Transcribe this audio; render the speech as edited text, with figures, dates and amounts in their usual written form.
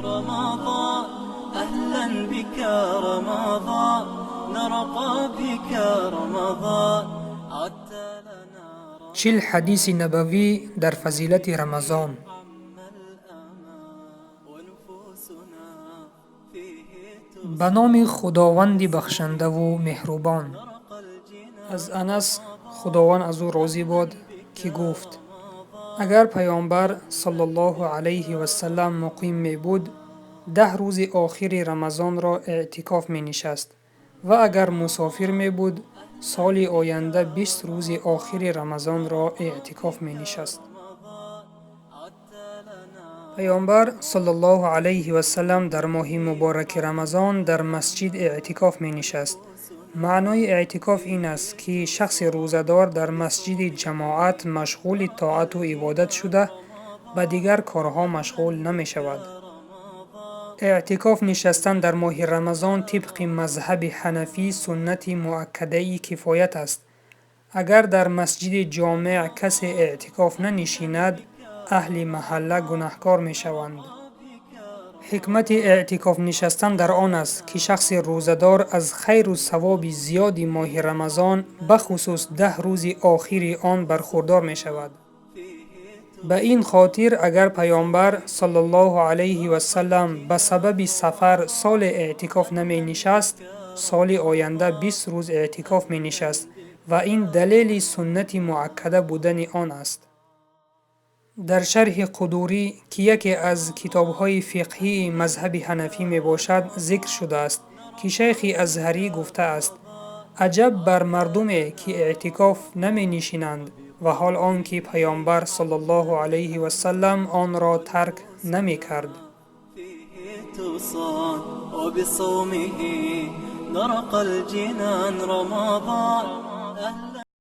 رمضان أهلا بك رمضان نرقى بك رمضان عدت لنا. 40 ҳадиси набавӣ дар фазилати Рамазон. ونفوسنا فيه Ба номи Худованди бахшандаву меҳрубон. Аз Анас, Худованд аз ӯ розӣ бод, ки гуфт: агар Паёмбар саллаллоҳу алайҳи васаллам муқим мебуд, 10 рӯзи охири Рамазонро эътикоф менишаст ва агар мусофир мебуд, соли оянда 20 рӯзи охири Рамазонро эътикоф менишаст. Паёмбар саллаллоҳу алайҳи васаллам дар моҳи мубораки Рамазон дар масҷид эътикоф менишаст. Маънои эътикоф ин аст, ки шахси рӯзадор дар масҷиди ҷамоат машғули тоату ибодат шуда, ба дигар корҳо машғул намешавад. Эътикоф нишастан дар моҳи Рамазон тибқи мазҳаби ҳанафӣ суннати муаккадаи кифоят аст. Агар дар масҷиди ҷомеъ касе эътикоф нанишинад, аҳли маҳалла гунаҳкор мешаванд. Ҳикмати эътикоф нишастан дар он аст, ки шахси рӯзадор аз хайру савоби зиёди моҳи Рамазон, бахусус 10 рӯзи охири он бархурдор мешавад. Ба ин хотир агар Паёмбар саллаллоҳу алайҳи васаллам ба сабаби сафар соле эътикоф наменишаст, соли оянда 20 рӯз эътикоф менишаст ва ин далели суннати муаккада будани он аст. Дар Шарҳи Қудурӣ, ки яке аз китобҳои фиқҳии мазҳаби ҳанафӣ мебошад, зикр шудааст, ки шайхи Азҳарӣ гуфтааст: аҷаб бар мардуме, ки эътикоф наменишинанд ва ҳол он ки Паёмбар саллаллоҳу алайҳи васаллам онро тарк намекард. فيه تصان وبصومه نرقى الجنان رمضان أهلا.